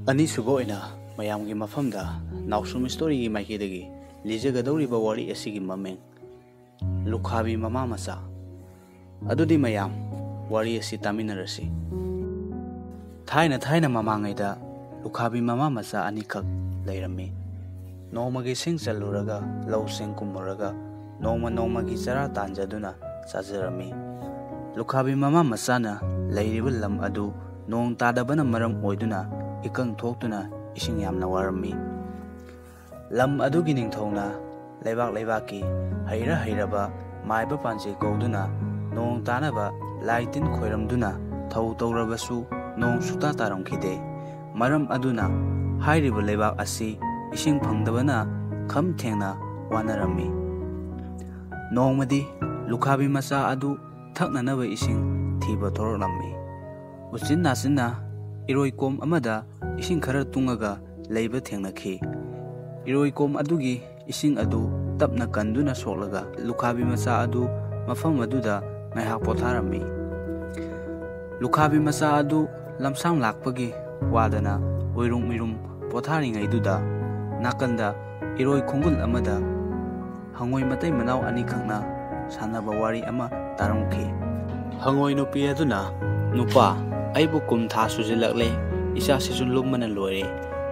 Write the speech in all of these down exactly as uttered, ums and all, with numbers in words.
ꯑꯅꯤꯁꯨꯕ ꯑꯣꯏꯅ ꯃꯌꯥꯝꯒꯤ ꯃꯐꯝꯗ ꯅꯥꯎꯁꯨꯝ ꯁ꯭ꯇꯣꯔꯤꯒꯤ ꯃꯥꯏꯀꯩꯗꯒꯤ ꯂꯤꯖꯒꯗꯧꯔꯤꯕ ꯋꯥꯔꯤ ꯑꯁꯤꯒꯤ ꯃꯃꯤꯡ ꯂꯨꯈꯥꯕꯤ ꯃꯃꯥ ꯃꯆꯥ꯫ ꯑꯗꯨꯗꯤ ꯃꯌꯥꯝ ꯋꯥꯔꯤ ꯑꯁꯤ ꯇꯥꯃꯤꯟꯅꯔꯁꯤ꯫ ꯊꯥꯏꯅ ꯊꯥꯏꯅ ꯃꯃꯥꯡꯉꯩꯗ ꯂꯨꯈꯥꯕꯤ ꯃꯃꯥ ꯃꯆꯥ ꯑꯅꯤꯈꯛ ꯂꯩꯔꯝꯃꯤ꯫ ꯅꯣꯡꯃꯒꯤ ꯁꯤꯡ ꯆꯜꯂꯨꯔꯒ ꯂꯧꯁꯤꯡ ꯀꯨꯝꯃꯨꯔꯒ ꯅꯣꯡꯃ ꯅꯣꯡꯃꯒꯤ ꯆꯔꯥ ꯇꯥꯟꯖꯗꯨꯅ ꯆꯥꯖꯔꯝꯃꯤ꯫ ꯂꯨꯈꯥꯕꯤ ꯃꯃꯥ ꯃꯆꯥꯅ ꯂꯩꯔꯤꯕ ꯂꯝ ꯑꯗꯨ ꯅꯣꯡ ꯇꯥꯗꯕꯅ ꯃꯔꯝ ꯑꯣꯏꯗꯨꯅ ꯏꯀꯪ ꯊꯣꯛꯇꯨꯅ ꯏꯁꯤꯡ ꯌꯥꯝꯅ ꯋꯥꯔꯝꯃꯤ꯫ ꯂꯝ ꯑꯗꯨꯒꯤ ꯅꯤꯡꯊꯧꯅ ꯂꯩꯕꯥꯛ ꯂꯩꯕꯥꯛꯀꯤ ꯍꯩꯔ ꯍꯩꯔꯕ ꯃꯥꯏꯕ ꯄꯥꯟꯖꯤ ꯀꯧꯗꯨꯅ ꯅꯣꯡ ꯇꯥꯅꯕ ꯂꯥꯏ ꯇꯤꯟ ꯈꯣꯏꯔꯝꯗꯨꯅ ꯊꯧ ꯇꯧꯔꯕꯁꯨ ꯅꯣꯡ ꯁꯨꯇꯥ ꯇꯥꯔꯝꯈꯤꯗꯦ꯫ ꯃꯔꯝ ꯑꯗꯨꯅ ꯍꯥꯏꯔꯤꯕ ꯂꯩꯕꯥꯛ ꯑꯁꯤ ꯏꯁꯤꯡ ꯐꯪꯗꯕꯅ ꯈꯝ ꯊꯦꯡꯅ ꯋꯥꯅꯔꯝꯃꯤ꯫ ꯅꯣꯡꯃꯗꯤ ꯂꯨꯈꯥꯕꯤ ꯃꯆꯥ ꯑꯗꯨ ꯊꯛꯅꯅꯕ ꯏꯁꯤꯡ ꯊꯤꯕ ꯊꯣꯔꯛꯂꯝꯃꯤ꯫ ꯎꯆꯤꯟ ꯅꯥꯆꯤꯟꯅ ꯏꯔꯣꯏꯀꯣꯝ ꯑꯃꯗ ꯏꯁꯤꯡ ꯈꯔ ꯇꯨꯡꯉꯒ ꯂꯩꯕ ꯊꯦꯡꯅꯈꯤ꯫ ꯏꯔꯣꯏꯀꯣꯝ ꯑꯗꯨꯒꯤ ꯏꯁꯤꯡ ꯑꯗꯨ ꯇꯞꯅ ꯀꯟꯗꯨꯅ ꯁꯣꯛꯂꯒ ꯂꯨꯈꯥꯕꯤ ꯃꯆꯥ ꯑꯗꯨ ꯃꯐꯝ ꯑꯗꯨꯗ ꯉꯥꯏꯍꯥꯛ ꯄꯣꯊꯥꯔꯝꯃꯤ꯫ ꯂꯨꯈꯥꯕꯤ ꯃꯆꯥ ꯑꯗꯨ ꯂꯝꯁꯥꯡ ꯂꯥꯛꯄꯒꯤ ꯋꯥꯗꯅ ꯎꯏꯔꯨꯝ ꯎꯏꯔꯨꯝ ꯄꯣꯊꯥꯔꯤꯉꯩꯗꯨꯗ ꯅꯥꯀꯟꯗ ꯏꯔꯣꯏ ꯈꯣꯡꯒꯨꯜ ꯑꯃꯗ ꯍꯉꯣꯏ ꯃꯇꯩ ꯃꯅꯥꯎ ꯑꯅꯤꯈꯛꯅ ꯁꯥꯟꯅꯕ ꯋꯥꯔꯤ ꯑꯃ ꯇꯥꯔꯝꯈꯤ꯫ ꯍꯉꯣꯏ ꯅꯨꯄꯤ ꯑꯗꯨꯅ, "ꯅꯨꯄꯥ, ꯑꯩꯕꯨ ꯀꯨꯝ ꯊꯥ ꯁꯨꯖꯤꯜꯂꯛꯂꯦ, ꯏꯆꯥꯁꯤꯁꯨ ꯂꯨꯝꯕꯅ ꯂꯣꯏꯔꯦ꯫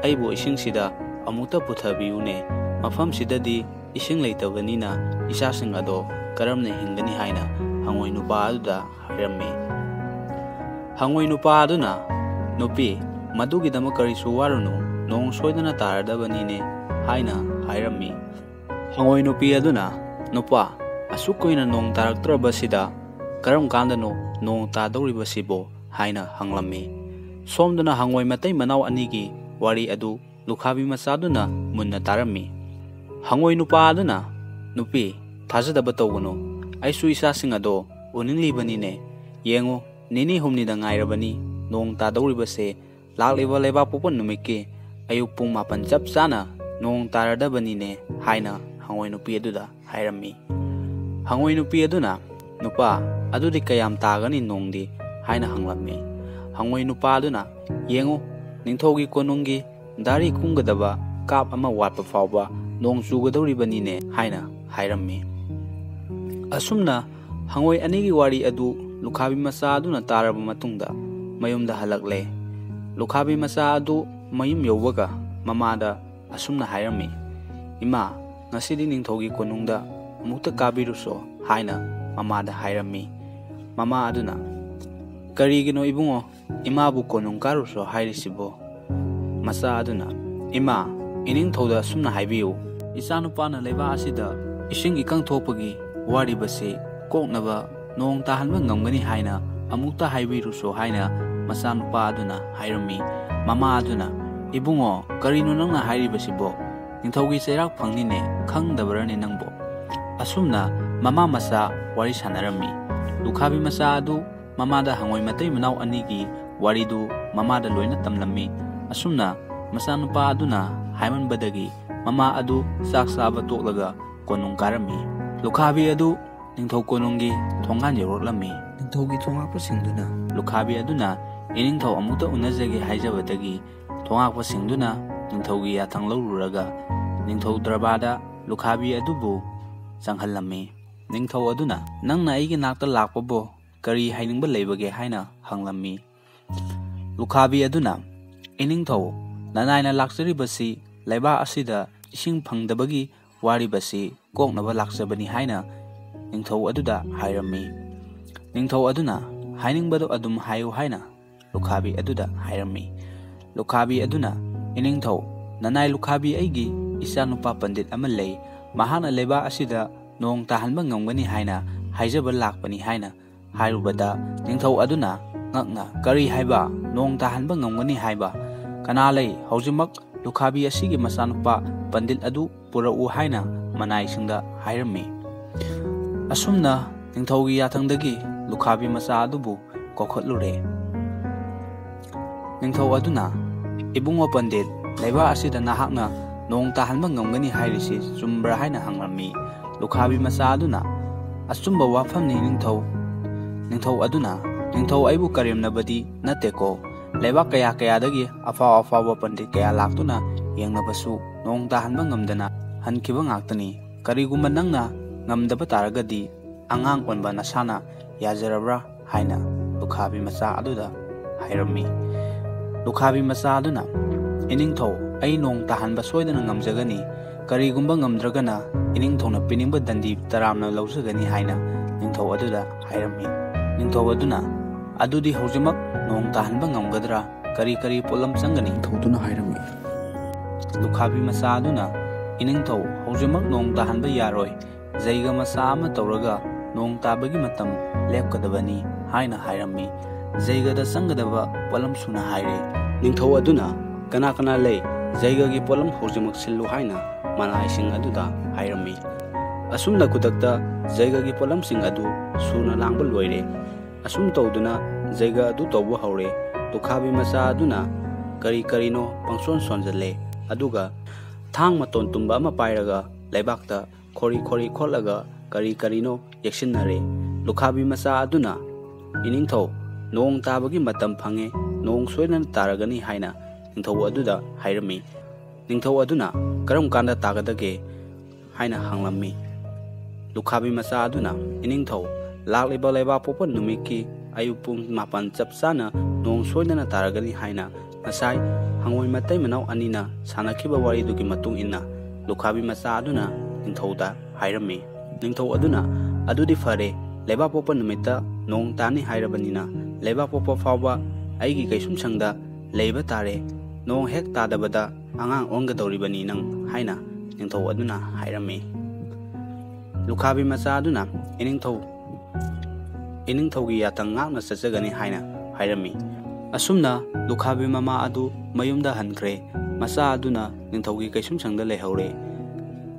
ꯑꯩꯕꯨ ꯏꯁꯤꯡꯁꯤꯗ ꯑꯃꯨꯛꯇ ꯄꯨꯊꯕꯤꯌꯨꯅꯦ꯫ ꯃꯐꯝꯁꯤꯗꯗꯤ ꯏꯁꯤꯡ ꯂꯩꯇꯕꯅꯤꯅ ꯏꯆꯥꯁꯤꯡ ꯑꯗꯣ ꯀꯔꯝꯅ ꯍꯤꯡꯒꯅꯤ?" ꯍꯥꯏꯅ ꯍꯉꯣꯏ ꯅꯨꯄꯥ ꯑꯗꯨꯗ ꯍꯥꯏꯔꯝꯃꯤ꯫ ꯍꯉꯣꯏ ꯅꯨꯄꯥ ꯑꯗꯨꯅ, "ꯅꯨꯄꯤ, ꯃꯗꯨꯒꯤꯗꯃꯛ ꯀꯔꯤꯁꯨ ꯋꯥꯔꯨꯅꯨ, ꯅꯣꯡ ꯁꯣꯏꯗꯅ ꯇꯥꯔꯗꯕꯅꯤꯅꯦ" ꯍꯥꯏꯅ ꯍꯥꯏꯔꯝꯃꯤ꯫ ꯍꯉꯣꯏ ꯅꯨꯄꯤ ꯑꯗꯨꯅ, "ꯅꯨꯄꯥ, ꯑꯁꯨꯛ ꯀꯨꯏꯅ ꯅꯣꯡ ꯇꯥꯔꯛꯇ꯭ꯔꯕꯁꯤꯗ ꯀꯔꯝ ꯀꯥꯟꯗꯅꯣ ꯅꯣꯡ ꯇꯥꯗꯧꯔꯤꯕꯁꯤꯕꯣ?" ꯍꯥꯏꯅ ꯍꯪꯂꯝꯃꯤ꯫ ꯁꯣꯝꯗꯅ ꯍꯉꯣꯏ ꯃꯇꯩ ꯃꯅꯥꯎ ꯑꯅꯤꯒꯤ ꯋꯥꯔꯤ ꯑꯗꯨ ꯂꯨꯈꯥꯕꯤ ꯃꯆꯥꯗꯨꯅ ꯃꯨꯟꯅ ꯇꯥꯔꯝꯃꯤ꯫ ꯍꯉꯣꯏ ꯅꯨꯄꯥ ꯑꯗꯨꯅ, "ꯅꯨꯄꯤ, ꯊꯥꯖꯗꯕ ꯇꯧꯒꯅꯨ꯫ ꯑꯩꯁꯨ ꯏꯆꯥꯁꯤꯡ ꯑꯗꯣ ꯎꯅꯤꯡꯂꯤꯕꯅꯤꯅꯦ꯫ ꯌꯦꯡꯉꯨ, ꯅꯤꯅꯤ ꯍꯨꯝꯅꯤꯗ ꯉꯥꯏꯔꯕꯅꯤ ꯅꯣꯡ ꯇꯥꯗꯧꯔꯤꯕꯁꯦ꯫ ꯂꯥꯛꯂꯤꯕ ꯂꯩꯕꯥꯛꯄꯣꯛꯄ ꯅꯨꯃꯤꯠꯀꯤ ꯑꯌꯨꯛ ꯄꯨꯡ ꯃꯥꯄꯟ ꯆꯞ ꯆꯥꯅ ꯅꯣꯡ ꯇꯥꯔꯗꯕꯅꯤꯅꯦ" ꯍꯥꯏꯅ ꯍꯉꯣꯏ ꯅꯨꯄꯤ ꯑꯗꯨꯗ ꯍꯥꯏꯔꯝꯃꯤ꯫ ꯍꯉꯣꯏ ꯅꯨꯄꯤ ꯑꯗꯨꯅ, "ꯅꯨꯄꯥ, ꯑꯗꯨꯗꯤ ꯀꯌꯥꯝ ꯇꯥꯒꯅꯤ ꯅꯣꯡꯗꯤ?" ꯍꯥꯏꯅ ꯍꯪꯂꯝꯃꯤ꯫ ꯍꯉꯣꯏ ꯅꯨꯄꯥ ꯑꯗꯨꯅ, "ꯌꯦꯡꯉꯨ, ꯅꯤꯡꯊꯧꯒꯤ ꯀꯣꯅꯨꯡꯒꯤ ꯗꯥꯔꯤ ꯀꯨꯝꯒꯗꯕ ꯀꯥꯞ ꯑꯃ ꯋꯥꯠꯄ ꯐꯥꯎꯕ ꯅꯣꯡ ꯆꯨꯒꯗꯧꯔꯤꯕꯅꯤꯅꯦ" ꯍꯥꯏꯅ ꯍꯥꯏꯔꯝꯃꯤ꯫ ꯑꯁꯨꯝꯅ ꯍꯪꯉꯣꯏ ꯑꯅꯤꯒꯤ ꯋꯥꯔꯤ ꯑꯗꯨ ꯂꯨꯈꯥꯕꯤ ꯃꯆꯥ ꯑꯗꯨꯅ ꯇꯥꯔꯕ ꯃꯇꯨꯡꯗ ꯃꯌꯨꯝꯗ ꯍꯜꯂꯛꯂꯦ꯫ ꯂꯨꯈꯥꯕꯤ ꯃꯆꯥ ꯑꯗꯨ ꯃꯌꯨꯝ ꯌꯧꯕꯒ ꯃꯃꯥꯗ ꯑꯁꯨꯝꯅ ꯍꯥꯏꯔꯝꯃꯤ, "ꯏꯃꯥ, ꯉꯁꯤꯗꯤ ꯅꯤꯡꯊꯧꯒꯤ ꯀꯣꯅꯨꯡꯗ ꯑꯃꯨꯛꯇ ꯀꯥꯕꯤꯔꯨꯁꯣ" ꯍꯥꯏꯅ ꯃꯃꯥꯗ ꯍꯥꯏꯔꯝꯃꯤ꯫ ꯃꯃꯥ ꯑꯗꯨꯅ, "ꯀꯔꯤꯒꯤꯅꯣ ꯏꯕꯨꯡꯉꯣ, ꯏꯃꯥꯕꯨ ꯀꯣꯅꯨꯡ ꯀꯥꯔꯨꯁꯣ ꯍꯥꯏꯔꯤꯁꯤꯕꯣ?" ꯃꯆꯥ ꯑꯗꯨꯅ, "ꯏꯃꯥ, ꯏꯅꯤꯡꯊꯧꯗ ꯑꯁꯨꯝꯅ ꯍꯥꯏꯕꯤꯌꯨ, ꯏꯆꯥꯅꯨꯄꯥꯅ ꯂꯩꯕꯥꯛ ꯑꯁꯤꯗ ꯏꯁꯤꯡ ꯏꯀꯪ ꯊꯣꯛꯄꯒꯤ ꯋꯥꯔꯤꯕꯁꯤ ꯀꯣꯛꯅꯕ ꯅꯣꯡ ꯇꯥꯍꯟꯕ ꯉꯝꯒꯅꯤ ꯍꯥꯏꯅ ꯑꯃꯨꯛꯇ ꯍꯥꯏꯕꯤꯔꯨꯁꯣ" ꯍꯥꯏꯅ ꯃꯆꯥꯅꯨꯄꯥ ꯑꯗꯨꯅ ꯍꯥꯏꯔꯝꯃꯤ꯫ ꯃꯃꯥ ꯑꯗꯨꯅ, "ꯏꯕꯨꯡꯉꯣ, ꯀꯔꯤꯅꯣ ꯅꯪꯅ ꯍꯥꯏꯔꯤꯕꯁꯤꯕꯣ? ꯅꯤꯡꯊꯧꯒꯤ ꯆꯩꯔꯥꯛ ꯐꯪꯅꯤꯅꯦ, ꯈꯪꯗꯕ꯭ꯔꯅꯦ ꯅꯪꯕꯣ?" ꯑꯁꯨꯝꯅ ꯃꯃꯥ ꯃꯆꯥ ꯋꯥꯔꯤ ꯁꯥꯟꯅꯔꯝꯃꯤ꯫ ꯂꯨꯈꯥꯕꯤ ꯃꯆꯥ ꯑꯗꯨ ꯃꯃꯥꯗ ꯍꯪꯉꯣꯏ ꯃꯇꯩ ꯃꯅꯥꯎ ꯑꯅꯤꯒꯤ ꯋꯥꯔꯤꯗꯨ ꯃꯃꯥꯗ ꯂꯣꯏꯅ ꯇꯝꯂꯝꯃꯤ꯫ ꯑꯁꯨꯝꯅ ꯃꯆꯥꯅꯨꯄꯥ ꯑꯗꯨꯅ ꯍꯥꯏꯃꯟꯕꯗꯒꯤ ꯃꯃꯥ ꯑꯗꯨ ꯆꯥꯛ ꯆꯥꯕ ꯇꯣꯛꯂꯒ ꯀꯣꯅꯨꯡ ꯀꯥꯔꯝꯃꯤ꯫ ꯂꯨꯈꯥꯕꯤ ꯑꯗꯨ ꯅꯤꯡꯊꯧ ꯀꯣꯅꯨꯡꯒꯤ ꯊꯣꯡꯒꯥꯟ ꯌꯧꯔꯛꯂꯝꯃꯤ꯫ ꯅꯤꯡꯊꯧꯒꯤ ꯊꯣꯉꯥꯛꯄꯁꯤꯡꯗꯨꯅ ꯂꯨꯈꯥꯕꯤ ꯑꯗꯨꯅ ꯏꯅꯤꯡꯊꯧ ꯑꯃꯨꯛꯇ ꯎꯅꯖꯒꯦ ꯍꯥꯏꯖꯕꯗꯒꯤ ꯊꯣꯉꯥꯛꯄꯁꯤꯡꯗꯨꯅ ꯅꯤꯡꯊꯧꯒꯤ ꯌꯥꯊꯪ ꯂꯧꯔꯨꯔꯒ ꯅꯤꯡꯊꯧ ꯗꯔꯕꯥꯔꯗ ꯂꯨꯈꯥꯕꯤ ꯑꯗꯨꯕꯨ ꯆꯪꯍꯜꯂꯝꯃꯤ꯫ ꯅꯤꯡꯊꯧ ꯑꯗꯨꯅ, "ꯅꯪꯅ ꯑꯩꯒꯤ ꯅꯥꯛꯇ ꯂꯥꯛꯄꯕꯨ ꯀꯔꯤ ꯍꯥꯏꯅꯤꯡꯕ ꯂꯩꯕꯒꯦ?" ꯍꯥꯏꯅ ꯍꯪꯂꯝꯃꯤ꯫ ꯂꯨꯈꯥꯕꯤ ꯑꯗꯨꯅ, "ꯏꯅꯤꯡꯊꯧ, ꯅꯅꯥꯏꯅ ꯂꯥꯛꯆꯔꯤꯕꯁꯤ ꯂꯩꯕꯥꯛ ꯑꯁꯤꯗ ꯏꯁꯤꯡ ꯐꯪꯗꯕꯒꯤ ꯋꯥꯔꯤꯕꯁꯤ ꯀꯣꯛꯅꯕ ꯂꯥꯛꯆꯕꯅꯤ" ꯍꯥꯏꯅ ꯅꯤꯡꯊꯧ ꯑꯗꯨꯗ ꯍꯥꯏꯔꯝꯃꯤ꯫ ꯅꯤꯡꯊꯧ ꯑꯗꯨꯅ, "ꯍꯥꯏꯅꯤꯡꯕꯗꯨ ꯑꯗꯨꯝ ꯍꯥꯏꯌꯨ" ꯍꯥꯏꯅ ꯂꯨꯈꯥꯕꯤ ꯑꯗꯨꯗ ꯍꯥꯏꯔꯝꯃꯤ꯫ ꯂꯨꯈꯥꯕꯤ ꯑꯗꯨꯅ, "ꯏꯅꯤꯡꯊꯧ, ꯅꯅꯥꯏ ꯂꯨꯈꯥꯕꯤ ꯑꯩꯒꯤ ꯏꯆꯥꯅꯨꯄꯥ ꯄꯟꯗꯤꯠ ꯑꯃ ꯂꯩ, ꯃꯍꯥꯛꯅ ꯂꯩꯕꯥꯛ ꯑꯁꯤꯗ ꯅꯣꯡ ꯇꯥꯍꯟꯕ ꯉꯝꯒꯅꯤ ꯍꯥꯏꯅ ꯍꯥꯏꯖꯕ ꯂꯥꯛꯄꯅꯤ" ꯍꯥꯏꯅ ꯍꯥꯏꯔꯨꯕꯗ, ꯅꯤꯡꯊꯧ ꯑꯗꯨꯅ ꯉꯛꯅ, "ꯀꯔꯤ ꯍꯥꯏꯕ? ꯅꯣꯡ ꯇꯥꯍꯟꯕ ꯉꯝꯒꯅꯤ ꯍꯥꯏꯕ? ꯀꯅꯥ ꯂꯩ? ꯍꯧꯖꯤꯛꯃꯛ ꯂꯨꯈꯥꯕꯤ ꯑꯁꯤꯒꯤ ꯃꯆꯥꯅꯨꯄꯥ ꯄꯟꯗꯤꯠ ꯑꯗꯨ ꯄꯨꯔꯛꯎ" ꯍꯥꯏꯅ ꯃꯅꯥꯏꯁꯤꯡꯗ ꯍꯥꯏꯔꯝꯃꯤ꯫ ꯑꯁꯨꯝꯅ ꯅꯤꯡꯊꯧꯒꯤ ꯌꯥꯊꯪꯗꯒꯤ ꯂꯨꯈꯥꯕꯤ ꯃꯆꯥ ꯑꯗꯨꯕꯨ ꯀꯧꯈꯠꯂꯨꯔꯦ꯫ ꯅꯤꯡꯊꯧ ꯑꯗꯨꯅ, "ꯏꯕꯨꯡꯉꯣ ꯄꯟꯗꯤꯠ, ꯂꯩꯕꯥꯛ ꯑꯁꯤꯗ ꯅꯍꯥꯛꯅ ꯅꯣꯡ ꯇꯥꯍꯟꯕ ꯉꯝꯒꯅꯤ ꯍꯥꯏꯔꯤꯁꯤ ꯆꯨꯝꯕ꯭ꯔꯥ?" ꯍꯥꯏꯅ ꯍꯪꯂꯝꯃꯤ꯫ ꯂꯨꯈꯥꯕꯤ ꯃꯆꯥ ꯑꯗꯨꯅ, "ꯑꯆꯨꯝꯕ ꯋꯥꯐꯝꯅꯤ ꯅꯤꯡꯊꯧ꯫" ꯅꯤꯡꯊꯧ ꯑꯗꯨꯅ, "ꯅꯤꯡꯊꯧ ꯑꯩꯕꯨ ꯀꯔꯦꯝꯅꯕꯗꯤ ꯅꯠꯇꯦꯀꯣ꯫ ꯂꯩꯕꯥꯛ ꯀꯌꯥ ꯀꯌꯥꯗꯒꯤ ꯑꯐꯥꯎ ꯑꯐꯥꯎꯕ ꯄꯟꯗꯤꯠ ꯀꯌꯥ ꯂꯥꯛꯇꯨꯅ ꯌꯦꯡꯅꯕꯁꯨ ꯅꯣꯡ ꯇꯥꯍꯟꯕ ꯉꯝꯗꯅ ꯍꯟꯈꯤꯕ ꯉꯥꯛꯇꯅꯤ꯫ ꯀꯔꯤꯒꯨꯝꯕ ꯅꯪꯅ ꯉꯝꯗꯕ ꯇꯥꯔꯒꯗꯤ ꯑꯉꯥꯡ ꯑꯣꯟꯕ ꯅꯁꯥꯅ ꯌꯥꯖꯔꯕ꯭ꯔꯥ ꯍꯥꯏꯅ ꯂꯨꯈꯥꯕꯤ ꯃꯆꯥ ꯑꯗꯨꯗ ꯍꯥꯏꯔꯝꯃꯤ꯫ ꯂꯨꯈꯥꯕꯤ ꯃꯆꯥ ꯑꯗꯨꯅ, "ꯏꯅꯤꯡꯊꯧ, ꯑꯩ ꯅꯣꯡ ꯇꯥꯍꯟꯕ ꯁꯣꯏꯗꯅ ꯉꯝꯖꯒꯅꯤ꯫ ꯀꯔꯤꯒꯨꯝꯕ ꯉꯝꯗ꯭ꯔꯒꯅ ꯏꯅꯤꯡꯊꯧꯅ ꯄꯤꯅꯤꯡꯕ ꯗꯟꯗꯤ ꯇꯔꯥꯝꯅ ꯂꯧꯖꯒꯅꯤ" ꯍꯥꯏꯅ ꯅꯤꯡꯊꯧ ꯑꯗꯨꯗ ꯍꯥꯏꯔꯝꯃꯤ꯫ ꯅꯤꯡꯊꯧ ꯑꯗꯨꯅ, "ꯑꯗꯨꯗꯤ ꯍꯧꯖꯤꯛꯃꯛ ꯅꯣꯡ ꯇꯥꯍꯟꯕ ꯉꯝꯒꯗ꯭ꯔꯥ? ꯀꯔꯤ ꯀꯔꯤ ꯄꯣꯠꯂꯝ ꯆꯪꯒꯅꯤ?" ꯅꯤꯡꯊꯧꯗꯨꯅ ꯍꯥꯏꯔꯝꯃꯤ꯫ ꯂꯨꯈꯥꯕꯤ ꯃꯆꯥ ꯑꯗꯨꯅ, "ꯏꯅꯤꯡꯊꯧ, ꯍꯧꯖꯤꯛꯃꯛ ꯅꯣꯡ ꯇꯥꯍꯟꯕ ꯌꯥꯔꯣꯏ꯫ ꯖꯩꯒ ꯃꯆꯥ ꯑꯃ ꯇꯧꯔꯒ ꯅꯣꯡ ꯇꯥꯕꯒꯤ ꯃꯇꯝ ꯂꯦꯞꯀꯗꯕꯅꯤ" ꯍꯥꯏꯅ ꯍꯥꯏꯔꯝꯃꯤ꯫ ꯖꯩꯒꯗ ꯆꯪꯒꯗꯕ ꯄꯣꯠꯂꯝ ꯁꯨꯅ ꯍꯥꯏꯔꯦ꯫ ꯅꯤꯡꯊꯧ ꯑꯗꯨꯅ, "ꯀꯅꯥ ꯀꯅꯥ ꯂꯩ? ꯖꯩꯒꯒꯤ ꯄꯣꯠꯂꯝ ꯍꯧꯖꯤꯛꯃꯛ ꯁꯤꯜꯂꯨ" ꯍꯥꯏꯅ ꯃꯅꯥꯏꯁꯤꯡ ꯑꯗꯨꯗ ꯍꯥꯏꯔꯝꯃꯤ꯫ ꯑꯁꯨꯝꯅ ꯈꯨꯗꯛꯇ ꯖꯩꯒꯒꯤ ꯄꯣꯠꯂꯝꯁꯤꯡ ꯑꯗꯨ ꯁꯨꯅ ꯂꯥꯡꯕ ꯂꯣꯏꯔꯦ꯫ ꯑꯁꯨꯝ ꯇꯧꯗꯨꯅ ꯖꯩꯒ ꯑꯗꯨ ꯇꯧꯕ ꯍꯧꯔꯦ꯫ ꯂꯨꯈꯥꯕꯤ ꯃꯆꯥ ꯑꯗꯨꯅ ꯀꯔꯤ ꯀꯔꯤꯅꯣ ꯄꯪꯁꯣꯟ ꯁꯣꯟꯖꯜꯂꯦ꯫ ꯑꯗꯨꯒ ꯊꯥꯡ ꯃꯇꯣꯟ ꯇꯨꯝꯕ ꯑꯃ ꯄꯥꯏꯔꯒ ꯂꯩꯕꯥꯛꯇ ꯈꯣꯔꯤ ꯈꯣꯔꯤ ꯈꯣꯠꯂꯒ ꯀꯔꯤ ꯀꯔꯤꯅꯣ ꯌꯦꯛꯁꯤꯟꯅꯔꯦ꯫ ꯂꯨꯈꯥꯕꯤ ꯃꯆꯥ ꯑꯗꯨꯅ, "ꯏꯅꯤꯡꯊꯧ, ꯅꯣꯡ ꯇꯥꯕꯒꯤ ꯃꯇꯝ ꯐꯪꯉꯦ, ꯅꯣꯡ ꯁꯣꯏꯗꯅ ꯇꯥꯔꯒꯅꯤ" ꯍꯥꯏꯅ ꯅꯤꯡꯊꯧ ꯑꯗꯨꯗ ꯍꯥꯏꯔꯝꯃꯤ꯫ ꯅꯤꯡꯊꯧ ꯑꯗꯨꯅ, "ꯀꯔꯝ ꯀꯥꯟꯗ ꯇꯥꯒꯗꯒꯦ?" ꯍꯥꯏꯅ ꯍꯪꯂꯝꯃꯤ꯫ ꯂꯨꯈꯥꯕꯤ ꯃꯆꯥ ꯑꯗꯨꯅ, "ꯏꯅꯤꯡꯊꯧ, ꯂꯥꯛꯂꯤꯕ ꯂꯩꯕꯥꯛꯄꯣꯛꯄ ꯅꯨꯃꯤꯠꯀꯤ ꯑꯌꯨꯛ ꯄꯨꯡ ꯃꯥꯄꯟ ꯆꯞ ꯆꯥꯅ ꯅꯣꯡ ꯁꯣꯏꯗꯅ ꯇꯥꯔꯒꯅꯤ" ꯍꯥꯏꯅ ꯉꯁꯥꯏ ꯍꯪꯉꯣꯏ ꯃꯇꯩ ꯃꯅꯥꯎ ꯑꯅꯤꯅ ꯁꯥꯟꯅꯈꯤꯕ ꯋꯥꯔꯤꯗꯨꯒꯤ ꯃꯇꯨꯡ ꯏꯟꯅ ꯂꯨꯈꯥꯕꯤ ꯃꯆꯥ ꯑꯗꯨꯅ ꯅꯤꯡꯊꯧꯗ ꯍꯥꯏꯔꯝꯃꯤ꯫ ꯅꯤꯡꯊꯧ ꯑꯗꯨꯅ, "ꯑꯗꯨꯗꯤ ꯐꯔꯦ, ꯂꯩꯕꯥꯛꯄꯣꯛꯄ ꯅꯨꯃꯤꯠꯇ ꯅꯣꯡ ꯇꯥꯅꯤ ꯍꯥꯏꯔꯕꯅꯤꯅ ꯂꯩꯕꯥꯛꯄꯣꯛꯄ ꯐꯥꯎꯕ ꯑꯩꯒꯤ ꯀꯩꯁꯨꯝꯁꯪꯗ ꯂꯩꯕ ꯇꯥꯔꯦ꯫ ꯅꯣꯡ ꯍꯦꯛ ꯇꯥꯗꯕꯗ ꯑꯉꯥꯡ ꯑꯣꯟꯒꯗꯧꯔꯤꯕꯅꯤ ꯅꯪ" ꯍꯥꯏꯅ ꯅꯤꯡꯊꯧ ꯑꯗꯨꯅ ꯍꯥꯏꯔꯝꯃꯤ꯫ ꯂꯨꯈꯥꯕꯤ ꯃꯆꯥ ꯑꯗꯨꯅ ꯏꯅꯤꯡꯊꯧ, ꯏꯅꯤꯡꯊꯧꯒꯤ ꯌꯥꯇꯪ ꯉꯥꯛꯅ ꯆꯠꯆꯒꯅꯤ ꯍꯥꯏꯅ ꯍꯥꯏꯔꯝꯃꯤ꯫ ꯑꯁꯨꯝꯅ ꯂꯨꯈꯥꯕꯤ ꯃꯃꯥ ꯑꯗꯨ ꯃꯌꯨꯝꯗ ꯍꯟꯈ꯭ꯔꯦ꯫ ꯃꯆꯥ ꯑꯗꯨꯅ ꯅꯤꯡꯊꯧꯒꯤ ꯀꯩꯁꯨꯝꯁꯪꯗ ꯂꯩꯍꯧꯔꯦ꯫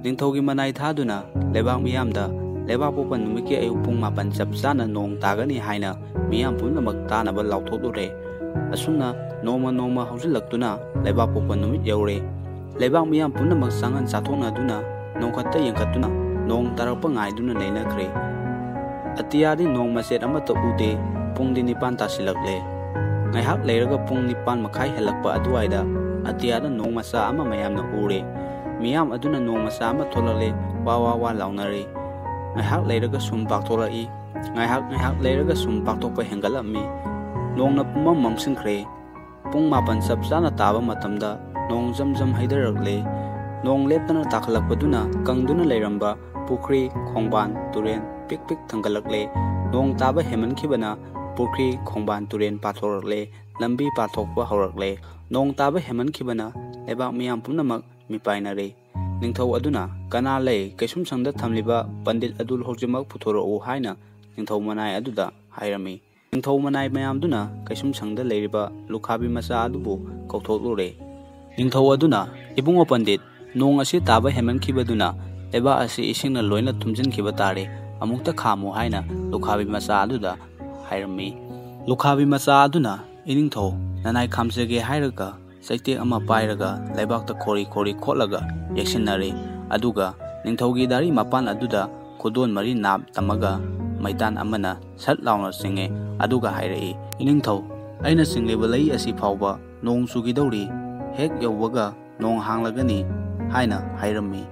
ꯅꯤꯡꯊꯧꯒꯤ ꯃꯅꯥꯏ ꯊꯥꯗꯨꯅ ꯂꯩꯕꯥꯛ ꯃꯤꯌꯥꯝꯗ ꯂꯩꯕꯥꯛꯄꯣꯛꯄ ꯅꯨꯃꯤꯠꯀꯤ ꯑꯌꯨꯛ ꯄꯨꯡ ꯃꯥꯄꯟ ꯆꯞ ꯆꯥꯅ ꯅꯣꯡ ꯇꯥꯒꯅꯤ ꯍꯥꯏꯅ ꯃꯤꯌꯥꯝ ꯄꯨꯝꯅꯃꯛ ꯇꯥꯅꯕ ꯂꯥꯎꯊꯣꯛꯂꯨꯔꯦ꯫ ꯑꯁꯨꯝꯅ ꯅꯣꯡꯃ ꯅꯣꯡꯃ ꯍꯧꯖꯤꯜꯂꯛꯇꯨꯅ ꯂꯩꯕꯥꯛꯄꯣꯛꯄ ꯅꯨꯃꯤꯠ ꯌꯧꯔꯦ꯫ ꯂꯩꯕꯥꯛ ꯃꯤꯌꯥꯝ ꯄꯨꯝꯅꯃꯛ ꯆꯥꯉꯟ ꯆꯥꯊꯣꯛꯅꯗꯨꯅ ꯅꯣꯡꯈꯠꯇ ꯌꯦꯡꯈꯠꯇꯨꯅ ꯅꯣꯡ ꯇꯥꯔꯛꯄ ꯉꯥꯏꯗꯨꯅ ꯂꯩꯅꯈ꯭ꯔꯦ꯫ ꯑꯇꯤꯌꯥꯗꯤ ꯅꯣꯡ ꯃꯆꯦꯠ ꯑꯃꯠꯇ ꯎꯗꯦ꯫ ꯄꯨꯡꯗꯤ ꯅꯤꯄꯥꯟ ꯇꯥꯁꯤꯜꯂꯛꯂꯦ꯫ ꯉꯥꯏꯍꯥꯛ ꯂꯩꯔꯒ ꯄꯨꯡ ꯅꯤꯄꯥꯟ ꯃꯈꯥꯏ ꯍꯦꯜꯂꯛꯄ ꯑꯗꯨꯋꯥꯏꯗ ꯑꯇꯤꯌꯥꯗ ꯅꯣꯡ ꯃꯆꯥ ꯑꯃ ꯃꯌꯥꯝꯅ ꯎꯔꯦ꯫ ꯃꯤꯌꯥꯝ ꯑꯗꯨꯅ ꯅꯣꯡ ꯃꯆꯥ ꯑꯃ ꯊꯣꯛꯂꯛꯂꯦ, ꯋꯥ ꯋꯥ ꯋꯥ ꯂꯥꯎꯅꯔꯦ꯫ ꯉꯥꯏꯍꯥꯛ ꯂꯩꯔꯒ ꯁꯨꯝ ꯄꯥꯛꯊꯣꯔꯛꯏ꯫ ꯉꯥꯏꯍꯥꯛ ꯉꯥꯏꯍꯥꯛ ꯂꯩꯔꯒ ꯁꯨꯝ ꯄꯥꯛꯊꯣꯛꯄ ꯍꯦꯟꯒꯠꯂꯝꯃꯤ꯫ ꯅꯣꯡꯅ ꯄꯨꯝꯃꯝ ꯃꯝꯁꯤꯟꯈ꯭ꯔꯦ꯫ ꯄꯨꯡ ꯃꯥꯄꯟ ꯆꯞ ꯆꯥꯅ ꯇꯥꯕ ꯃꯇꯝꯗ ꯅꯣꯡ ꯖꯝ ꯖꯝ ꯍꯩꯊꯔꯛꯂꯦ꯫ ꯅꯣꯡ ꯂꯦꯞꯇꯅ ꯇꯥꯈꯠꯂꯛꯄꯗꯨꯅ ꯀꯪꯗꯨꯅ ꯂꯩꯔꯝꯕ ꯄꯨꯈ꯭ꯔꯤ, ꯈꯣꯡꯕꯥꯟ, ꯇꯨꯔꯦꯟ ꯄꯤꯛ ꯄꯤꯛ ꯊꯪꯒꯠꯂꯛꯂꯦ꯫ ꯅꯣꯡ ꯇꯥꯕ ꯍꯦꯟꯃꯟꯈꯤꯕꯅ ꯄꯨꯈ꯭ꯔꯤ, ꯈꯣꯡꯕꯥꯟ, ꯇꯨꯔꯦꯟ ꯄꯥꯊꯣꯔꯛꯂꯦ꯫ ꯂꯝꯕꯤ ꯄꯥꯊꯣꯛꯄ ꯍꯧꯔꯛꯂꯦ꯫ ꯅꯣꯡ ꯇꯥꯕ ꯍꯦꯟꯃꯟꯈꯤꯕꯅ ꯂꯩꯕꯥꯛ ꯃꯤꯌꯥꯝ ꯄꯨꯝꯅꯃꯛ ꯃꯤꯄꯥꯏꯅꯔꯦ꯫ ꯅꯤꯡꯊꯧ ꯑꯗꯨꯅ ꯀꯅꯥ ꯂꯩ, ꯀꯩꯁꯨꯝꯁꯪꯗ ꯊꯝꯂꯤꯕ ꯄꯟꯗꯤꯠ ꯑꯗꯨ ꯍꯧꯖꯤꯛꯃꯛ ꯄꯨꯊꯣꯔꯛꯎ ꯍꯥꯏꯅ ꯅꯤꯡꯊꯧ ꯃꯅꯥꯏ ꯑꯗꯨꯗ ꯍꯥꯏꯔꯝꯃꯤ꯫ ꯅꯤꯡꯊꯧ ꯃꯅꯥꯏ ꯃꯌꯥꯝꯗꯨꯅ ꯀꯩꯁꯨꯝꯁꯪꯗ ꯂꯩꯔꯤꯕ ꯂꯨꯈꯥꯕꯤ ꯃꯆꯥ ꯑꯗꯨꯕꯨ ꯀꯧꯊꯣꯛꯂꯨꯔꯦ꯫ ꯅꯤꯡꯊꯧ ꯑꯗꯨꯅ, "ꯏꯕꯨꯡꯉꯣ ꯄꯟꯗꯤꯠ, ꯅꯣꯡ ꯑꯁꯤ ꯇꯥꯕ ꯍꯦꯟꯃꯟꯈꯤꯕꯗꯨꯅ ꯂꯩꯕꯥꯛ ꯑꯁꯤ ꯏꯁꯤꯡꯅ ꯂꯣꯏꯅ ꯊꯨꯝꯖꯤꯟꯈꯤꯕ ꯇꯥꯔꯦ, ꯑꯃꯨꯛꯇ ꯈꯥꯝꯃꯨ" ꯍꯥꯏꯅ ꯂꯨꯈꯥꯕꯤ ꯃꯆꯥ ꯑꯗꯨꯗ ꯍꯥꯏꯔꯝꯃꯤ꯫ ꯂꯨꯈꯥꯕꯤ ꯃꯆꯥ ꯑꯗꯨꯅ, "ꯏꯅꯤꯡꯊꯧ, ꯅꯅꯥꯏ ꯈꯥꯝꯖꯒꯦ" ꯍꯥꯏꯔꯒ ꯆꯩꯇꯦꯛ ꯑꯃ ꯄꯥꯏꯔꯒ ꯂꯩꯕꯥꯛꯇ ꯈꯣꯔꯤ ꯈꯣꯔꯤ ꯈꯣꯠꯂꯒ ꯌꯦꯛꯁꯤꯟꯅꯔꯦ꯫ ꯑꯗꯨꯒ ꯅꯤꯡꯊꯧꯒꯤ ꯗꯥꯔꯤ ꯃꯄꯥꯟ ꯑꯗꯨꯗ ꯈꯨꯗꯣꯟ ꯃꯔꯤ ꯅꯥꯞ ꯇꯝꯃꯒ ꯃꯩꯇꯥꯟ ꯑꯃꯅ ꯁꯠ ꯂꯥꯎꯅ ꯆꯤꯡꯉꯦ꯫ ꯑꯗꯨꯒ ꯍꯥꯏꯔꯛꯏ, "ꯏꯅꯤꯡꯊꯧ, ꯑꯩꯅ ꯆꯤꯡꯂꯤꯕ ꯂꯩ ꯑꯁꯤ ꯐꯥꯎꯕ ꯅꯣꯡ ꯆꯨꯒꯤꯗꯧꯔꯤ, ꯍꯦꯛ ꯌꯧꯕꯒ ꯅꯣꯡ ꯍꯥꯡꯂꯒꯅꯤ" ꯍꯥꯏꯅ ꯍꯥꯏꯔꯝꯃꯤ꯫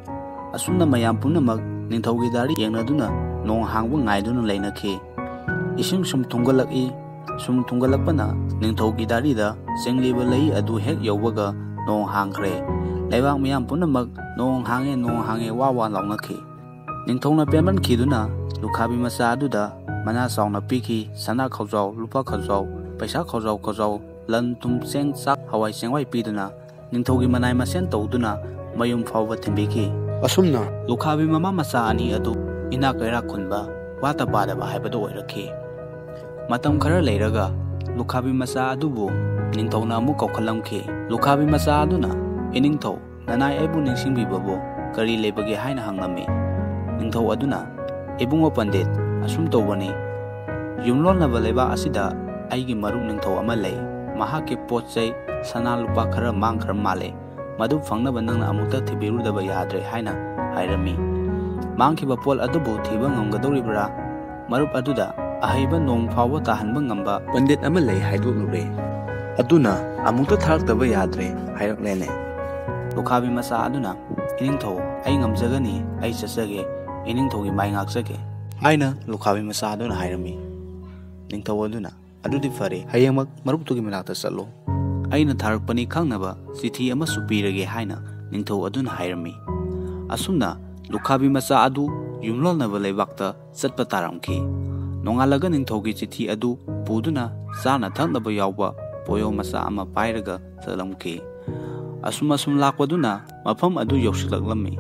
ꯑꯁꯨꯝꯅ ꯃꯌꯥꯝ ꯄꯨꯝꯅꯃꯛ ꯅꯤꯡꯊꯧꯒꯤ ꯗꯥꯔꯤ ꯌꯦꯡꯅꯗꯨꯅ ꯅꯣꯡ ꯍꯥꯡꯕ ꯉꯥꯏꯗꯨꯅ ꯂꯩꯅꯈꯤ꯫ ꯏꯁꯤꯡ ꯁꯨꯝ ꯊꯨꯝꯒꯠꯂꯛꯏ꯫ ꯁꯨꯝ ꯊꯨꯝꯒꯠꯂꯛꯄꯅ ꯅꯤꯡꯊꯧꯒꯤ ꯗꯥꯔꯤꯗ ꯆꯤꯡꯂꯤꯕ ꯂꯩ ꯑꯗꯨ ꯍꯦꯛ ꯌꯧꯕꯒ ꯅꯣꯡ ꯍꯥꯡꯈ꯭ꯔꯦ꯫ ꯂꯩꯕꯥꯛ ꯃꯤꯌꯥꯝ ꯄꯨꯝꯅꯃꯛ "ꯅꯣꯡ ꯍꯥꯡꯉꯦ, ꯅꯣꯡ ꯍꯥꯡꯉꯦ" ꯋꯥ ꯋꯥ ꯂꯥꯎꯅꯈꯤ꯫ ꯅꯤꯡꯊꯧꯅ ꯄꯦꯟꯃꯟꯈꯤꯗꯨꯅ ꯂꯨꯈꯥꯕꯤ ꯃꯆꯥ ꯑꯗꯨꯗ ꯃꯅꯥ ꯆꯥꯎꯅ ꯄꯤꯈꯤ꯫ ꯁꯅꯥ ꯈꯥꯎꯖꯥꯎ, ꯂꯨꯄꯥ ꯈꯥꯎꯖꯥꯎ, ꯄꯩꯁꯥ ꯈꯥꯎꯖꯥꯎ ꯈꯥꯎꯖꯥꯎ, ꯂꯟ ꯊꯨꯝ ꯆꯦꯡ ꯆꯥꯛ ꯍꯋꯥꯏ ꯆꯦꯡꯋꯥꯏ ꯄꯤꯗꯨꯅ ꯅꯤꯡꯊꯧꯒꯤ ꯃꯅꯥꯏ ꯃꯁꯦꯟ ꯇꯧꯗꯨꯅ ꯃꯌꯨꯝ ꯐꯥꯎꯕ ꯊꯤꯟꯕꯤꯈꯤ꯫ ꯑꯁꯨꯝꯅ ꯂꯨꯈꯥꯕꯤ ꯃꯃꯥ ꯃꯆꯥ ꯑꯅꯤ ꯑꯗꯨ ꯏꯅꯥꯛ ꯀꯩꯔꯥꯛ ꯈꯨꯟꯕ, ꯋꯥꯠꯇ ꯄꯥꯗꯕ ꯍꯥꯏꯕꯗꯨ ꯑꯣꯏꯔꯛꯈꯤ꯫ ꯃꯇꯝ ꯈꯔ ꯂꯩꯔꯒ ꯂꯨꯈꯥꯕꯤ ꯃꯆꯥ ꯑꯗꯨꯕꯨ ꯅꯤꯡꯊꯧꯅ ꯑꯃꯨꯛ ꯀꯧꯈꯠꯂꯝꯈꯤ꯫ ꯂꯨꯈꯥꯕꯤ ꯃꯆꯥ ꯑꯗꯨꯅ, "ꯏꯅꯤꯡꯊꯧ, ꯅꯅꯥꯏ ꯑꯩꯕꯨ ꯅꯤꯡꯁꯤꯡꯕꯤꯕꯕꯨ ꯀꯔꯤ ꯂꯩꯕꯒꯦ?" ꯍꯥꯏꯅ ꯍꯪꯂꯝꯃꯤ꯫ ꯅꯤꯡꯊꯧ ꯑꯗꯨꯅ, "ꯏꯕꯨꯡꯉꯣ ꯄꯟꯗꯤꯠ, ꯑꯁꯨꯝ ꯇꯧꯕꯅꯤ꯫ ꯌꯨꯝꯂꯣꯟꯅꯕ ꯂꯩꯕꯥꯛ ꯑꯁꯤꯗ ꯑꯩꯒꯤ ꯃꯔꯨꯞ ꯅꯤꯡꯊꯧ ꯑꯃ ꯂꯩ꯫ ꯃꯍꯥꯛꯀꯤ ꯄꯣꯠ ꯆꯩ, ꯁꯅꯥ ꯂꯨꯄꯥ ꯈꯔ ꯃꯥꯡꯈ꯭ꯔ ꯃꯥꯜꯂꯦ꯫ ꯃꯗꯨ ꯐꯪꯅꯕ ꯅꯪꯅ ꯑꯃꯨꯛꯇ ꯊꯤꯕꯤꯔꯨꯗꯕ ꯌꯥꯗ꯭ꯔꯦ" ꯍꯥꯏꯅ ꯍꯥꯏꯔꯝꯃꯤ꯫ ꯃꯥꯡꯈꯤꯕ ꯄꯣꯠ ꯑꯗꯨꯕꯨ ꯊꯤꯕ ꯉꯝꯒꯗꯧꯔꯤꯕ꯭ꯔꯥ? ꯃꯔꯨꯞ ꯑꯗꯨꯗ ꯑꯍꯩꯕ ꯅꯣꯡ ꯐꯥꯎꯕ ꯇꯥꯍꯟꯕ ꯉꯝꯕ ꯄꯟꯗꯤꯠ ꯑꯃ ꯂꯩ ꯍꯥꯏꯗꯣꯛꯂꯨꯔꯦ꯫ ꯑꯗꯨꯅ ꯑꯃꯨꯛꯇ ꯊꯥꯔꯛꯇꯕ ꯌꯥꯗ꯭ꯔꯦ ꯍꯥꯏꯔꯛꯂꯦꯅꯦ꯫ ꯂꯨꯈꯥꯕꯤ ꯃꯆꯥ ꯑꯗꯨꯅ, "ꯏꯅꯤꯡꯊꯧ, ꯑꯩ ꯉꯝꯖꯒꯅꯤ, ꯑꯩ ꯆꯠꯆꯒꯦ, ꯏꯅꯤꯡꯊꯧꯒꯤ ꯃꯥꯏ ꯉꯥꯛꯆꯒꯦ" ꯍꯥꯏꯅ ꯂꯨꯈꯥꯕꯤ ꯃꯆꯥ ꯑꯗꯨꯅ ꯍꯥꯏꯔꯝꯃꯤ꯫ ꯅꯤꯡꯊꯧ ꯑꯗꯨꯅ, "ꯑꯗꯨꯗꯤ ꯐꯔꯦ, ꯍꯌꯦꯡꯃꯛ ꯃꯔꯨꯞꯇꯨꯒꯤ ꯃꯅꯥꯛꯇ ꯆꯠꯂꯣ꯫ ꯑꯩꯅ ꯊꯥꯔꯛꯄꯅꯤ ꯈꯪꯅꯕ ꯆꯤꯊꯤ ꯑꯃꯁꯨ ꯄꯤꯔꯒꯦ" ꯍꯥꯏꯅ ꯅꯤꯡꯊꯧ ꯑꯗꯨꯅ ꯍꯥꯏꯔꯝꯃꯤ꯫ ꯑꯁꯨꯝꯅ ꯂꯨꯈꯥꯕꯤ ꯃꯆꯥ ꯑꯗꯨ ꯌꯨꯝꯂꯣꯟꯅꯕ ꯂꯩꯕꯥꯛꯇ ꯆꯠꯄ ꯇꯥꯔꯝꯈꯤ꯫ ꯅꯣꯡꯉꯥꯜꯂꯒ ꯅꯤꯡꯊꯧꯒꯤ ꯆꯤꯊꯤ ꯑꯗꯨ ꯄꯨꯗꯨꯅ ꯆꯥꯅ ꯊꯛꯅꯕ ꯌꯥꯎꯕ ꯄꯣꯌꯣ ꯃꯆꯥ ꯑꯃ ꯄꯥꯏꯔꯒ ꯆꯠꯂꯝꯈꯤ꯫ ꯑꯁꯨꯝ ꯑꯁꯨꯝ ꯂꯥꯛꯄꯗꯨꯅ ꯃꯐꯝ ꯑꯗꯨ ꯌꯧꯁꯤꯜꯂꯛꯂꯝꯃꯤ꯫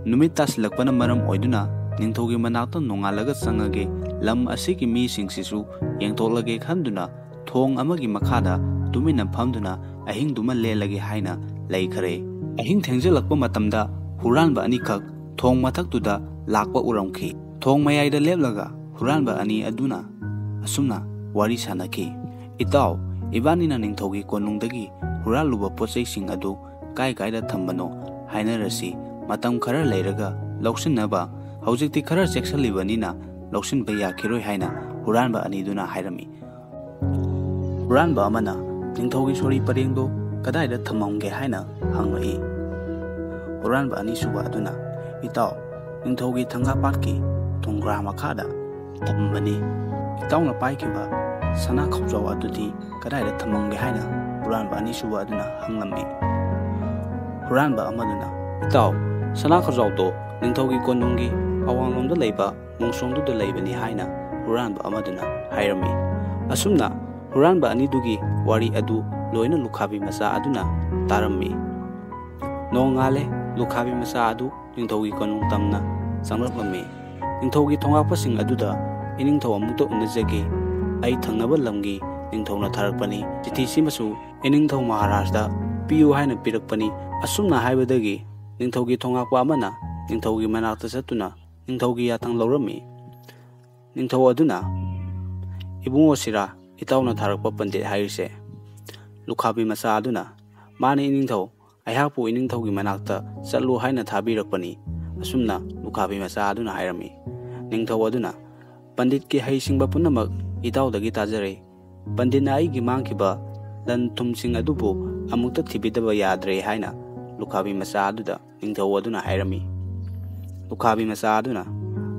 ꯅꯨꯃꯤꯠ ꯇꯥꯁꯤꯜꯂꯛꯄꯅ ꯃꯔꯝ ꯑꯣꯏꯗꯨꯅ ꯅꯤꯡꯊꯧꯒꯤ ꯃꯅꯥꯛꯇ ꯅꯣꯡꯉꯥꯜꯂꯒ ꯆꯪꯉꯒꯦ, ꯂꯝ ꯑꯁꯤꯒꯤ ꯃꯤꯁꯤꯡꯁꯤꯁꯨ ꯌꯦꯡꯊꯣꯛꯂꯒꯦ ꯈꯟꯗꯨꯅ ꯊꯣꯡ ꯑꯃꯒꯤ ꯃꯈꯥꯗ ꯇꯨꯃꯤꯟꯅ ꯐꯝꯗꯨꯅ ꯑꯍꯤꯡꯗꯨꯃ ꯂꯦꯜꯂꯒꯦ ꯍꯥꯏꯅ ꯂꯩꯈꯔꯦ꯫ ꯑꯍꯤꯡ ꯊꯦꯡꯖꯤꯜꯂꯛꯄ ꯃꯇꯝꯗ ꯍꯨꯔꯥꯟꯕ ꯑꯅꯤꯈꯛ ꯊꯣꯡ ꯃꯊꯛꯇꯨꯗ ꯂꯥꯛꯄ ꯎꯔꯝꯈꯤ꯫ ꯊꯣꯡ ꯃꯌꯥꯏꯗ ꯂꯦꯞꯂꯒ ꯍꯨꯔꯥꯟꯕ ꯑꯅꯤ ꯑꯗꯨꯅ ꯑꯁꯨꯝꯅ ꯋꯥꯔꯤ ꯁꯥꯅꯈꯤ, "ꯏꯇꯥꯎ, ꯏꯕꯥꯅꯤꯅ ꯅꯤꯡꯊꯧꯒꯤ ꯀꯣꯅꯨꯡꯗꯒꯤ ꯍꯨꯔꯥꯜꯂꯨꯕ ꯄꯣꯠ ꯆꯩꯁꯤꯡ ꯑꯗꯨ ꯀꯥꯏ ꯀꯥꯏꯗ ꯊꯝꯕꯅꯣ ꯍꯥꯏꯅꯔꯁꯤ꯫ ꯃꯇꯝ ꯈꯔ ꯂꯩꯔꯒ ꯂꯧꯁꯤꯟꯅꯕ, ꯍꯧꯖꯤꯛꯇꯤ ꯈꯔ ꯆꯦꯛꯁꯤꯜꯂꯤꯕꯅꯤꯅ ꯂꯧꯁꯤꯟꯕ ꯌꯥꯈꯤꯔꯣꯏ" ꯍꯥꯏꯅ ꯍꯨꯔꯥꯟꯕ ꯑꯅꯤꯗꯨꯅ ꯍꯥꯏꯔꯝꯃꯤ꯫ ꯍꯨꯔꯥꯟꯕ ꯑꯃꯅ ꯅꯤꯡꯊꯧꯒꯤ ꯁꯣꯔꯤ ꯄꯔꯦꯡꯗꯨ ꯀꯗꯥꯏꯗ ꯊꯝꯃꯝꯒꯦ ꯍꯥꯏꯅ ꯍꯪꯂꯛꯏ꯫ ꯍꯨꯔꯥꯟꯕ ꯑꯅꯤꯁꯨꯕ ꯑꯗꯨꯅ, "ꯏꯇꯥꯎ, ꯅꯤꯡꯊꯧꯒꯤ ꯊꯪꯒꯥꯄꯥꯠꯀꯤ ꯇꯨꯡꯒ꯭ꯔꯥ ꯃꯈꯥꯗ ꯊꯝꯕꯅꯤ꯫ ꯏꯇꯥꯎꯅ ꯄꯥꯏꯈꯤꯕ ꯁꯅꯥ ꯈꯧꯖꯥꯎ ꯑꯗꯨꯗꯤ ꯀꯗꯥꯏꯗ ꯊꯝꯃꯝꯒꯦ?" ꯍꯥꯏꯅ ꯍꯨꯔꯥꯟꯕ ꯑꯅꯤꯁꯨꯕ ꯑꯗꯨꯅ ꯍꯪꯂꯝꯃꯤ꯫ ꯍꯨꯔꯥꯟꯕ ꯑꯃꯗꯨꯅ, "ꯏꯇꯥꯎ, ꯁꯅꯥ ꯈꯧꯖꯥꯎꯗꯣ ꯅꯤꯡꯊꯧꯒꯤ ꯀꯣꯅꯨꯡꯒꯤ ꯑꯋꯥꯡꯂꯣꯝꯗ ꯂꯩꯕ ꯃꯣꯡꯁꯣꯡꯗꯨꯗ ꯂꯩꯕꯅꯤ" ꯍꯥꯏꯅ ꯍꯨꯔꯥꯟꯕ ꯑꯃꯗꯨꯅ ꯍꯥꯏꯔꯝꯃꯤ꯫ ꯑꯁꯨꯝꯅ ꯍꯨꯔꯥꯟꯕ ꯑꯅꯤꯗꯨꯒꯤ ꯋꯥꯔꯤ ꯑꯗꯨ ꯂꯣꯏꯅ ꯂꯨꯈꯥꯕꯤ ꯃꯆꯥ ꯑꯗꯨꯅ ꯇꯥꯔꯝꯃꯤ꯫ ꯅꯣꯡꯉꯥꯜꯂꯦ, ꯂꯨꯈꯥꯕꯤ ꯃꯆꯥ ꯑꯗꯨ ꯅꯤꯡꯊꯧꯒꯤ ꯀꯣꯅꯨꯡ ꯇꯝꯅ ꯆꯪꯂꯛꯂꯝꯃꯤ꯫ ꯅꯤꯡꯊꯧꯒꯤ ꯊꯣꯉꯥꯛꯄꯁꯤꯡ ꯑꯗꯨꯗ, "ꯏꯅꯤꯡꯊꯧ ꯑꯃꯨꯛꯇ ꯎꯅꯖꯒꯦ꯫ ꯑꯩ ꯊꯪꯅꯕ ꯂꯝꯒꯤ ꯅꯤꯡꯊꯧꯅ ꯊꯥꯔꯛꯄꯅꯤ꯫ ꯆꯤꯊꯤꯁꯤꯃꯁꯨ ꯏꯅꯤꯡꯊꯧ ꯃꯍꯥꯔꯥꯖꯗ ꯄꯤꯌꯨ ꯍꯥꯏꯅ ꯄꯤꯔꯛꯄꯅꯤ"꯫ ꯑꯁꯨꯝꯅ ꯍꯥꯏꯕꯗꯒꯤ ꯅꯤꯡꯊꯧꯒꯤ ꯊꯣꯉꯥꯛꯄ ꯑꯃꯅ ꯅꯤꯡꯊꯧꯒꯤ ꯃꯅꯥꯛꯇ ꯆꯠꯇꯨꯅ ꯅꯤꯡꯊꯧꯒꯤ ꯌꯥꯊꯪ ꯂꯧꯔꯝꯃꯤ꯫ ꯅꯤꯡꯊꯧ ꯑꯗꯨꯅ, "ꯏꯕꯨꯡꯉꯣ ꯁꯤꯔꯥ, ꯏꯇꯥꯎꯅ ꯊꯥꯔꯛꯄ ꯄꯟꯗꯤꯠ ꯍꯥꯏꯔꯤꯁꯦ?" ꯂꯨꯈꯥꯕꯤ ꯃꯆꯥ ꯑꯗꯨꯅ, "ꯃꯥꯅꯤ ꯏꯅꯤꯡꯊꯧ, ꯑꯩꯍꯥꯛꯄꯨ ꯏꯅꯤꯡꯊꯧꯒꯤ ꯃꯅꯥꯛꯇ ꯆꯠꯂꯨ ꯍꯥꯏꯅ ꯊꯥꯕꯤꯔꯛꯄꯅꯤ"꯫ ꯑꯁꯨꯝꯅ ꯂꯨꯈꯥꯕꯤ ꯃꯆꯥ ꯑꯗꯨꯅ ꯍꯥꯏꯔꯝꯃꯤ꯫ ꯅꯤꯡꯊꯧ ꯑꯗꯨꯅ, "ꯄꯟꯗꯤꯠꯀꯤ ꯍꯩꯁꯤꯡꯕ ꯄꯨꯝꯅꯃꯛ ꯏꯇꯥꯎꯗꯒꯤ ꯇꯥꯖꯔꯦ꯫ ꯄꯟꯗꯤꯠꯅ ꯑꯩꯒꯤ ꯃꯥꯡꯈꯤꯕ ꯂꯟ ꯊꯨꯝꯁꯤꯡ ꯑꯗꯨꯕꯨ ꯑꯃꯨꯛꯇ ꯊꯤꯕꯤꯗꯕ ꯌꯥꯗ꯭ꯔꯦ" ꯍꯥꯏꯅ ꯂꯨꯈꯥꯕꯤ ꯃꯆꯥ ꯑꯗꯨꯗ ꯅꯤꯡꯊꯧ ꯑꯗꯨꯅ ꯍꯥꯏꯔꯝꯃꯤ꯫ ꯂꯨꯈꯥꯕꯤ ꯃꯆꯥ ꯑꯗꯨꯅ,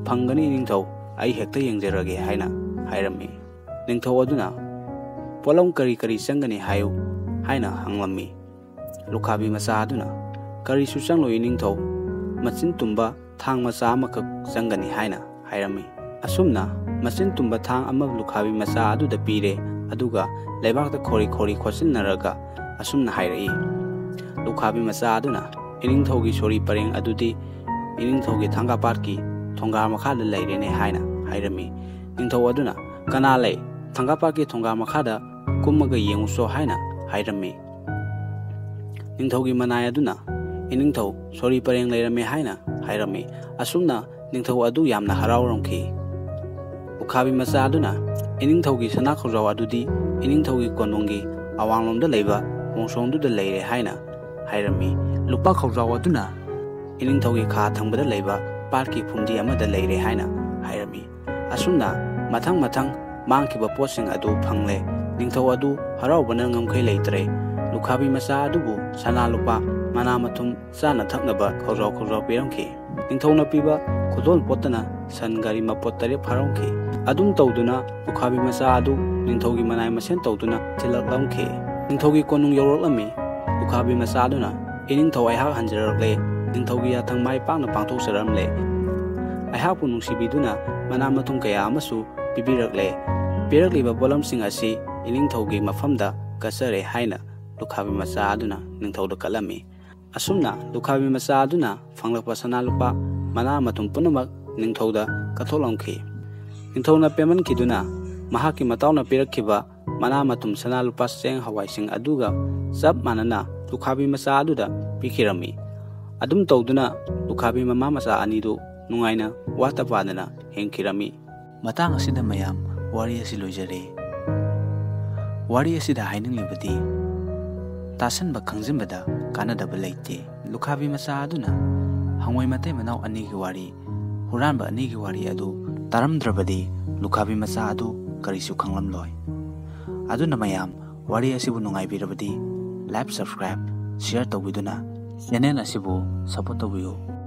"ꯐꯪꯒꯅꯤ ꯏꯅꯤꯡꯊꯧ, ꯑꯩ ꯍꯦꯛꯇ ꯌꯦꯡꯖꯔꯒꯦ" ꯍꯥꯏꯅ ꯍꯥꯏꯔꯝꯃꯤ꯫ ꯅꯤꯡꯊꯧ ꯑꯗꯨꯅ, "ꯄꯣꯠꯂꯝ ꯀꯔꯤ ꯀꯔꯤ ꯆꯪꯒꯅꯤ ꯍꯥꯏꯌꯨ" ꯍꯥꯏꯅ ꯍꯪꯂꯝꯃꯤ꯫ ꯂꯨꯈꯥꯕꯤ ꯃꯆꯥ ꯑꯗꯨꯅ, "ꯀꯔꯤꯁꯨ ꯆꯪꯂꯣꯏ ꯏꯅꯤꯡꯊꯧ, ꯃꯆꯤꯟ ꯇꯨꯝꯕ ꯊꯥꯡ ꯃꯆꯥ ꯑꯃꯈꯛ ꯆꯪꯒꯅꯤ" ꯍꯥꯏꯅ ꯍꯥꯏꯔꯝꯃꯤ꯫ ꯑꯁꯨꯝꯅ ꯃꯆꯤꯟ ꯇꯨꯝꯕ ꯊꯥꯡ ꯑꯃ ꯂꯨꯈꯥꯕꯤ ꯃꯆꯥ ꯑꯗꯨꯗ ꯄꯤꯔꯦ, ꯑꯗꯨꯒ ꯂꯩꯕꯥꯛꯇ ꯈꯣꯔꯤ ꯈꯣꯔꯤ ꯈꯣꯠꯆꯤꯟꯅꯔꯒ ꯑꯁꯨꯝꯅ ꯍꯥꯏꯔꯛꯏ꯫ ꯂꯨꯈꯥꯕꯤ ꯃꯆꯥ ꯑꯗꯨꯅ, "ꯏꯅꯤꯡꯊꯧꯒꯤ ꯁꯣꯔꯤ ꯄꯔꯦꯡ ꯑꯗꯨꯗꯤ ꯏꯅꯤꯡꯊꯧꯒꯤ ꯊꯥꯡꯒꯥꯄꯥꯠꯀꯤ ꯊꯣꯡꯒꯥ ꯃꯈꯥꯗ ꯂꯩꯔꯦꯅꯦ" ꯍꯥꯏꯅ ꯍꯥꯏꯔꯝꯃꯤ꯫ ꯅꯤꯡꯊꯧ ꯑꯗꯨꯅ, "ꯀꯅꯥ ꯂꯩ? ꯊꯥꯡꯒꯥꯄꯥꯠꯀꯤ ꯊꯣꯡꯒꯥ ꯃꯈꯥꯗ ꯀꯨꯝꯃꯒ ꯌꯦꯡꯉꯨꯆꯣ" ꯍꯥꯏꯅ ꯍꯥꯏꯔꯝꯃꯤ꯫ ꯅꯤꯡꯊꯧꯒꯤ ꯃꯅꯥꯏ ꯑꯗꯨꯅ, "ꯏꯅꯤꯡꯊꯧ, ꯁꯣꯔꯤ ꯄꯔꯦꯡ ꯂꯩꯔꯝꯃꯦ" ꯍꯥꯏꯅ ꯍꯥꯏꯔꯝꯃꯤ꯫ ꯑꯁꯨꯝꯅ ꯅꯤꯡꯊꯧ ꯑꯗꯨ ꯌꯥꯝꯅ ꯍꯔꯥꯎꯔꯝꯈꯤ꯫ ꯂꯨꯈꯥꯕꯤ ꯃꯆꯥ ꯑꯗꯨꯅ, "ꯏꯅꯤꯡꯊꯧꯒꯤ ꯁꯅꯥ ꯈꯧꯖꯥꯎ ꯑꯗꯨꯗꯤ ꯏꯅꯤꯡꯊꯧꯒꯤ ꯀꯣꯅꯨꯡꯒꯤ ꯑꯋꯥꯡꯂꯣꯝꯗ ꯂꯩꯕ ꯃꯣꯡꯁꯣꯡꯗꯨꯗ ꯂꯩꯔꯦ" ꯍꯥꯏꯅ ꯍꯥꯏꯔꯝꯃꯤ꯫ ꯂꯨꯄꯥ ꯈꯧꯖꯥꯎ ꯑꯗꯨꯅ ꯏꯅꯤꯡꯊꯧꯒꯤ ꯈꯥ ꯊꯪꯕꯗ ꯂꯩꯕ ꯄꯥꯠꯀꯤ ꯐꯨꯝꯗꯤ ꯑꯃꯗ ꯂꯩꯔꯦ ꯍꯥꯏꯅ ꯍꯥꯏꯔꯝꯃꯤ꯫ ꯑꯁꯨꯝꯅ ꯃꯊꯪ ꯃꯊꯪ ꯃꯥꯡꯈꯤꯕ ꯄꯣꯠꯁꯤꯡ ꯑꯗꯨ ꯐꯪꯂꯦ꯫ ꯅꯤꯡꯊꯧ ꯑꯗꯨ ꯍꯔꯥꯎꯕꯅ ꯉꯝꯈꯩ ꯂꯩꯇ꯭ꯔꯦ꯫ ꯂꯨꯈꯥꯕꯤ ꯃꯆꯥ ꯑꯗꯨꯕꯨ ꯁꯅꯥ ꯂꯨꯄꯥ, ꯃꯅꯥ ꯃꯊꯨꯝ, ꯆꯥꯅ ꯊꯛꯅꯕ ꯈꯧꯖꯥꯎ ꯈꯧꯖꯥꯎ ꯄꯤꯔꯝꯈꯤ꯫ ꯅꯤꯡꯊꯧꯅ ꯄꯤꯕ ꯈꯨꯗꯣꯜ ꯄꯣꯠꯇꯅ ꯁꯟ ꯒꯥꯔꯤ ꯃꯄꯣꯠ ꯇꯔꯦꯠ ꯐꯥꯔꯝꯈꯤ꯫ ꯑꯗꯨꯝ ꯇꯧꯗꯨꯅ ꯂꯨꯈꯥꯕꯤ ꯃꯆꯥ ꯑꯗꯨ ꯅꯤꯡꯊꯧꯒꯤ ꯃꯅꯥꯏ ꯃꯁꯦꯟ ꯇꯧꯗꯨꯅ ꯊꯤꯜꯂꯛꯂꯝꯈꯤ꯫ ꯅꯤꯡꯊꯧꯒꯤ ꯀꯣꯅꯨꯡ ꯌꯧꯔꯛꯂꯝꯃꯤ꯫ ꯂꯨꯈꯥꯕꯤ ꯃꯆꯥ ꯑꯗꯨꯅ, "ꯏꯅꯤꯡꯊꯧ, ꯑꯩꯍꯥꯛ ꯍꯟꯖꯔꯛꯂꯦ꯫ ꯅꯤꯡꯊꯧꯒꯤ ꯌꯥꯊꯪ ꯃꯥꯏ ꯄꯥꯛꯅ ꯄꯥꯡꯊꯣꯛꯆꯔꯝꯂꯦ꯫ ꯑꯩꯍꯥꯛꯄꯨ ꯅꯨꯡꯁꯤꯕꯤꯗꯨꯅ ꯃꯅꯥ ꯃꯊꯨꯝ ꯀꯌꯥ ꯑꯃꯁꯨ ꯄꯤꯕꯤꯔꯛꯂꯦ꯫ ꯄꯤꯔꯛꯂꯤꯕ ꯄꯣꯠꯂꯝꯁꯤꯡ ꯑꯁꯤ ꯏꯅꯤꯡꯊꯧꯒꯤ ꯃꯐꯝꯗ ꯀꯠꯆꯔꯦ" ꯍꯥꯏꯅ ꯂꯨꯈꯥꯕꯤ ꯃꯆꯥ ꯑꯗꯨꯅ ꯅꯤꯡꯊꯧꯗ ꯀꯠꯂꯝꯃꯤ꯫ ꯑꯁꯨꯝꯅ ꯂꯨꯈꯥꯕꯤ ꯃꯆꯥ ꯑꯗꯨꯅ ꯐꯪꯂꯛꯄ ꯁꯅꯥ ꯂꯨꯄꯥ, ꯃꯅꯥ ꯃꯊꯨꯝ ꯄꯨꯝꯅꯃꯛ ꯅꯤꯡꯊꯧꯗ ꯀꯠꯊꯣꯛꯂꯝꯈꯤ꯫ ꯅꯤꯡꯊꯧꯅ ꯄꯦꯟꯃꯟꯈꯤꯗꯨꯅ ꯃꯍꯥꯛꯀꯤ ꯃꯇꯥꯎꯅ ꯄꯤꯔꯛꯈꯤꯕ ꯃꯅꯥ ꯃꯊꯨꯝ, ꯁꯅꯥ ꯂꯨꯄꯥ, ꯆꯦꯡ ꯍꯋꯥꯏꯁꯤꯡ ꯑꯗꯨꯒ ꯆꯞ ꯃꯥꯟꯅꯅ ꯂꯨꯈꯥꯕꯤ ꯃꯆꯥ ꯑꯗꯨꯗ ꯄꯤꯈꯤꯔꯝꯃꯤ꯫ ꯑꯗꯨꯝ ꯇꯧꯗꯨꯅ ꯂꯨꯈꯥꯕꯤ ꯃꯃꯥ ꯃꯆꯥ ꯑꯅꯤꯗꯨ ꯅꯨꯡꯉꯥꯏꯅ ꯋꯥꯠꯇ ꯄꯥꯗꯅ ꯍꯤꯡꯈꯤꯔꯝꯃꯤ꯫ ꯃꯇꯥꯡ ꯑꯁꯤꯗ ꯃꯌꯥꯝ, ꯋꯥꯔꯤ ꯑꯁꯤ ꯂꯣꯏꯖꯔꯦ꯫ ꯋꯥꯔꯤ ꯑꯁꯤꯗ ꯍꯥꯏꯅꯤꯡꯂꯤꯕꯗꯤ, ꯇꯥꯁꯟꯕ ꯈꯪꯖꯤꯟꯕꯗ ꯀꯥꯟꯅꯗꯕ ꯂꯩꯇꯦ꯫ ꯂꯨꯈꯥꯕꯤ ꯃꯆꯥ ꯑꯗꯨꯅ ꯍꯪꯉꯣꯏ ꯃꯇꯩ ꯃꯅꯥꯎ ꯑꯅꯤꯒꯤ ꯋꯥꯔꯤ, ꯍꯨꯔꯥꯟꯕ ꯑꯅꯤꯒꯤ ꯋꯥꯔꯤ ꯑꯗꯨ ꯇꯥꯔꯝꯗ꯭ꯔꯕꯗꯤ ꯂꯨꯈꯥꯕꯤ ꯃꯆꯥ ꯑꯗꯨ ꯀꯔꯤꯁꯨ ꯈꯪꯂꯝꯂꯣꯏ꯫ ꯑꯗꯨꯅ ꯃꯌꯥꯝ, ꯋꯥꯔꯤ ꯑꯁꯤꯕꯨ ꯅꯨꯡꯉꯥꯏꯕꯤꯔꯕꯗꯤ like, subscribe, share ꯇꯧꯕꯤꯗꯨꯅ channel ꯑꯁꯤꯕꯨ support ꯇꯧꯕꯤꯌꯨ꯫